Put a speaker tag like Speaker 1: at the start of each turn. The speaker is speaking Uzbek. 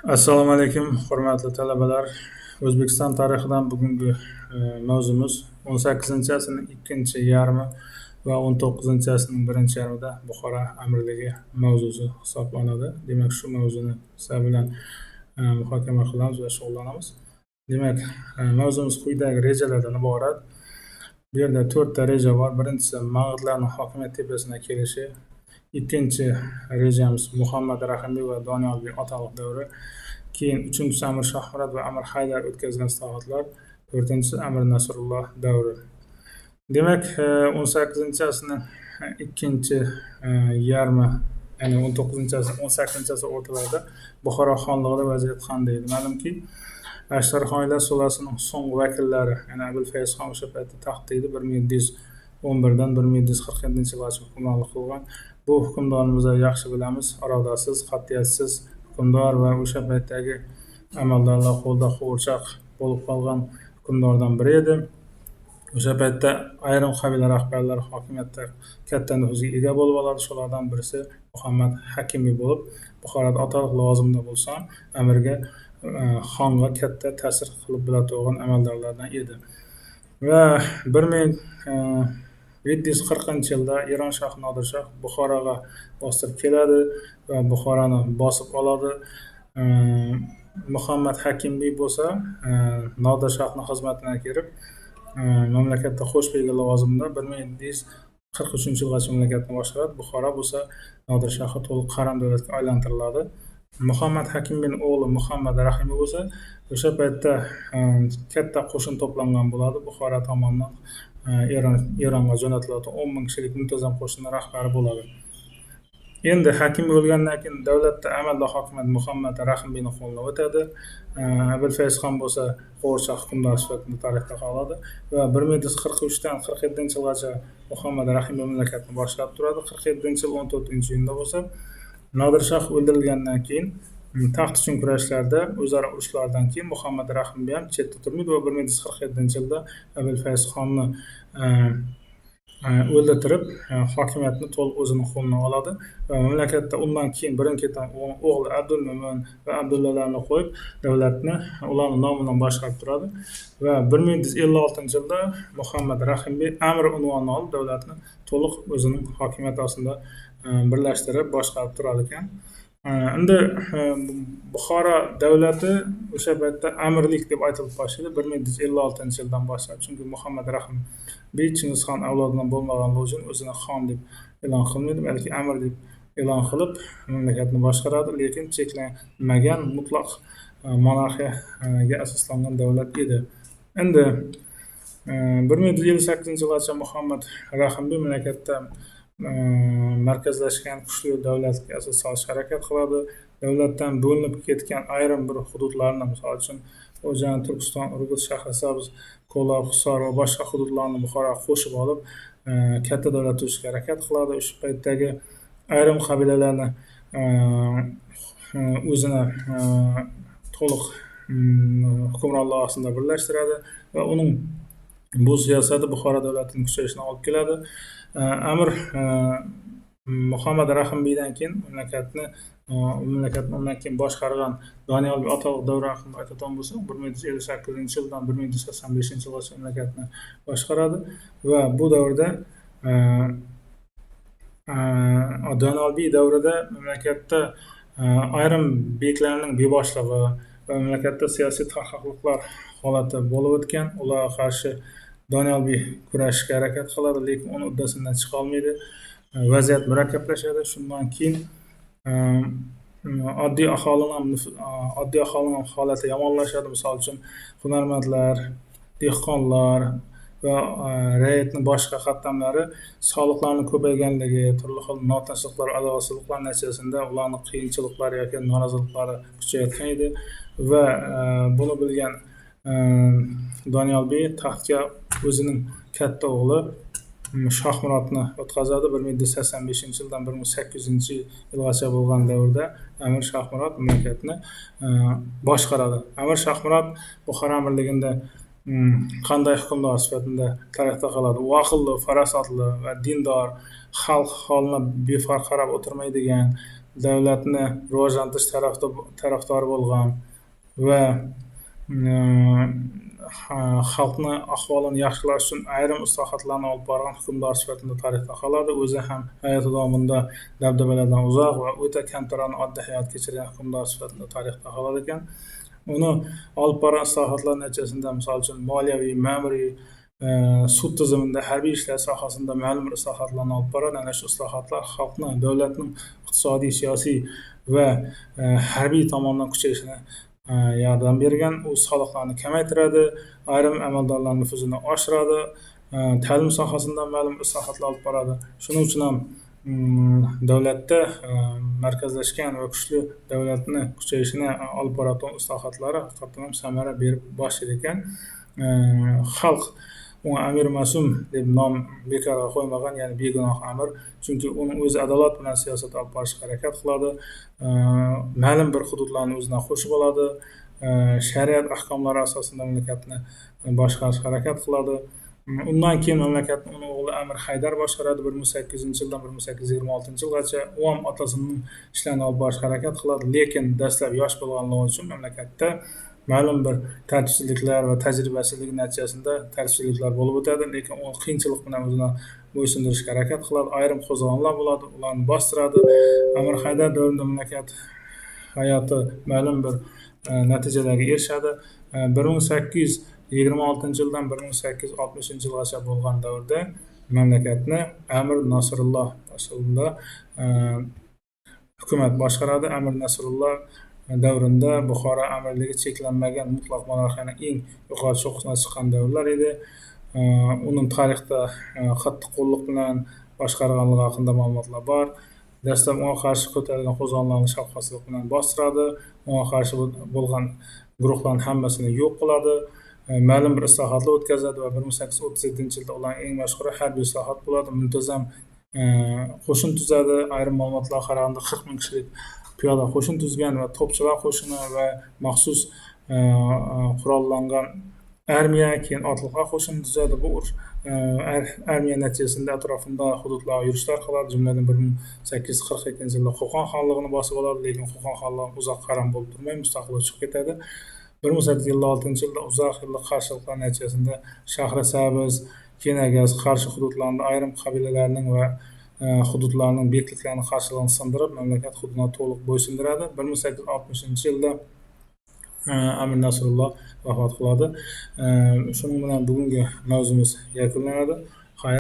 Speaker 1: Assalomu alaykum, hurmatli talabalar. O'zbekiston tarixidan bugungi mavzumiz 18-asrning ikkinchi yarmi va 19-asrning birinchi yarmida Buxoro amirligi mavzusi hisoblanadi. Demak, shu mavzuni sizlar bilan muhokama qilamiz va shug'ullanamiz. Demak, mavzumiz quyidagi rejalardan iborat. Bu yerda to'rtta reja bor. Birinchisi mang'itlarning hokimiyat tepasina kelishi. Ikkinchi rejamiz Muhammad Rahimbiy va Doniyorbiy otaliq davri. Keyin uchinchisi Amir Shohmurod va Amir Haydar o'tkazgan islohotlar. To'rtinchisi Amir Nasrulloh davri. Demak, 18-asrning ikkinchi yarmi, ya'ni 19-asr, 18-asr o'rtalarida Buxoro xonlig'ida vaziyat qanday edi? Ma'lumki, Ashtarxoniylar sulolasining so'nggi vakillari, ya'ni Abulfayzxon o'sha paytda taxtda edi, 1711dan 1747-yilgacha hukmronlik qilgan. Bu hukmdorni biz yaxshi bilamiz, irodasiz, qat'iyatsiz hukmdor va o'sha paytdagi amaldorlar qo'lida qo'g'irchoq bo'lib qolgan hukmdordan biri edi. O'sha paytda ayrim qabila rahbarlari hokimiyatda katta nufuzga ega bo'lib oladi. Shulardan birisi Muhammad Hakimiy bo'lib, Buxoroda otaliq lavozimida bo'lsa ham amirga, xonga katta ta'sir qilib biladigan amaldorlardan edi. Va 1740-yilda Eron shohi Nodirshoh Buxoroga bostirib keladi va Buxoroni bosib oladi. Muhammad Hakimbiy bo'lsa Nodirshohning xizmatiga kirib, mamlakatda qo'shbegi lavozimida 1743-yilgacha mamlakatni boshqaradi. Buxoro bo'lsa Nodirshohga to'liq qaram davlatga aylantiriladi. Muhammad Hakimbiyning o'g'li Muhammad Rahimiy bo'lsa o'sha paytda katta qo'shin to'plangan bo'ladi. Buxoro tomonidan Eronga jo'natiladi. 10 ming kishilik muntazam qo'shinning rahbari bo'ladi. Endi Hakim o'lgandan keyin davlatda amalda hokimiyat Muhammad Rahimbiyning qo'liga o'tadi. Abulfayzxon bo'lsa qo'g'irchoq hukmdor sifatida tarixda qoladi va 1743dan 47-yilgacha Muhammad Rahimbiy mamlakatni boshqarib turadi. 47-yil 14-iyunda bo'lsa Nodirshoh o'ldirilgandan keyin taxt uchun kurashlarda, o'zaro urushlardan keyin Muhammad Rahimbiy ham chetda turmaydi va 1747-yilda Abulfayzxonni o'ldirtirib, hokimiyatni to'liq o'zini qo'liga oladi va mamlakatda undan keyin birin-ketin o'g'li Abdulmo'min va Abdullalarni qo'yib, davlatni ularning nomidan boshqarib turadi va 1756-yilda Muhammad Rahimbiy amir unvonini olib, davlatni to'liq o'zining hokimiyati ostida birlashtirib boshqarib turar ekan. Endi Buxoro davlati o'sha paytda amirlik deb aytilib boshlaydi 1756-yildan boshlab. Chunki Muhammad Rahimbiy Chingizxon avlodidan bo'lmaganligi uchun o'zini xon deb e'lon qilmaydi, balki amir deb e'lon qilib mamlakatni boshqaradi, lekin cheklanmagan mutlaq monarxiyaga asoslangan davlat edi. Endi 1758-yilgacha Muhammad Rahimbiy mamlakatda markazlashgan kuchli davlatga asos solishga harakat qiladi. Davlatdan bo'linib ketgan ayrim bir hududlarni, misol uchun, Xo'jand, Turkiston, Urgut, Shahrisabz, Ko'lob, Hisor va boshqa hududlarni Buxoroga qo'shib olib, katta davlat tuzishga harakat qiladi. O'sha paytdagi ayrim qabilalarni o'zini to'liq hukmronligi ostida birlashtiradi va uning bu siyosati Buxoro davlatining kuchayishiga olib keladi. Amir Muhammad Rahimbiydan keyin mamlakatni undan keyin boshqargan Doniyor otaliq davri haqida aytadigan bo'lsak, 1758-yildan 1785-yilgacha mamlakatni boshqaradi va bu davrda, Doniyorbiy davrida mamlakatda ayrim beklarning beboshligi va mamlakatda siyosiy tarqoqliklar holati bo'lib o'tgan. Ularga qarshi Doniyorbiy kurashishga harakat qiladi, lekin uni uddasidan chiqa olmaydi. Vaziyat murakkablashadi. Shundan keyin oddiy aholining holati yomonlashadi. Misol uchun, hunarmandlar, dehqonlar va rayotning boshqa qatlamlari soliqlarni ko'payganligi, turli xil notinchliklar, adolatsizliklar natijasida ularning qiyinchiliklari yoki noroziliklari kuchayotgan edi va buni bilgan Doniyorbiy taxtga o'zining katta o'g'li Shohmurodni o'tkazadi. 1785-yildan 1800-yilgacha bo'lgan davrda Amir Shohmurod mamlakatni boshqaradi. Amir Shohmurod Buxoro amirligida qanday hukmdor sifatida tarixda qoladi? U aqlli, farosatli va dindor, xalq holini befarq qarab o'tirmaydigan. davlatni rivojlantirish tarafdori bo'lgan va xalqni ahvolini yaxshilash uchun ayrim islohotlarni olib borgan hukmdor sifatida tarixda qoladi. O'zi ham hayoti davomida dabdabalardan uzoq va o'ta kamtarona oddiy hayot kechirgan hukmdor sifatida tarixda qoladi ekan. Uni olib borgan islohotlar natijasida, misol uchun, moliyaviy, ma'muriy, sud tizimida, harbiy ishlar sohasida ma'lum bir islohotlarni olib boradi. Ana shu islohotlar xalqni, davlatning iqtisodiy, siyosiy va harbiy tomondan kuchayishini yordam bergan. U soliqlarni kamaytiradi, ayrim amaldorlar nufuzini oshiradi, ta'lim sohasida ma'lum islohotlar olib boradi. Shuning uchun ham davlatda markazlashgan va kuchli davlatni kuchayishini olib boradigan islohotlari haqiqatdan ham samara berib boshlaydi ekan. Xalq unga Amir Ma'sum deb nom bekorga qo'ymagan, ya'ni begunoh amir. Chunki uning o'zi adolat bilan siyosat olib borishga harakat qiladi, ma'lum bir hududlarni o'zidan qo'shib oladi, shariat ahkomlari asosida mamlakatni boshqarishga harakat qiladi. Undan keyin mamlakatni uni o'g'li Amir Haydar boshqaradi 1800-yildan 1826-yilgacha. U ham otasining ishlarini olib borishga harakat qiladi, lekin dastlab yosh bo'lganligi uchun mamlakatda ma'lum bir tartibsizliklar va tajribasizlik natijasida tartibsizliklar bo'lib o'tadi, lekin u qiyinchilik bilan o'zini bo'ysundirishga harakat qiladi. Ayrim qo'zg'olonlar bo'ladi, ularni bostiradi. Amir Haydar davrida mamlakat hayoti ma'lum bir natijalarga erishadi. 1826-yildan 1860-yilgacha bo'lgan davrda mamlakatni Amir Nasrulloh boshchiligida hukumat boshqaradi. Amir Nasrulloh davrida Buxoro amirligi cheklanmagan mutlaq monarxiyaning eng yuqori cho'qqisiga chiqqan davrlar edi. Uning tarixda qattiqqo'llik bilan boshqarganligi haqida ma'lumotlar bor. Dastlab unga qarshi ko'tarilgan qo'zg'olonlarni shafqatsizlik bilan bostiradi, unga qarshi bo'lgan guruhlarning hammasini yo'q qiladi, ma'lum bir islohotlar o'tkazadi va 1837-yilda ularning eng mashhuri harbiy islohot bo'ladi. Muntazam qo'shin tuzadi. Ayrim ma'lumotlarga qaraganda 40 ming kishilik piyoda qo'shin tuzgan va to'pchilar qo'shini va maxsus qurollangan armiya, keyin otliqlar qo'shini tuzadi. Bu urush armiya natijasida atrofida hududlarga yurishlar qiladi. Jumladan 1842-yilda Qo'qon xonligini bosib oladi, lekin Qo'qon xonligi uzoq qaram bo'lib turmay mustaqil chiqib ketadi. 1856-yilda uzoq yillik qarshiliklar natijasida Shahrisabz, Kenagaz, Qarshi hududlarida ayrim qabilalarning va hududlarning bekliklarining qarshiligini sindirib, mamlakat hududini to'liq bo'ysundiradi. 1860-yilda Amir Nasrulloh vafot qiladi. Shuning bilan bugungi mavzumiz yakunlanadi.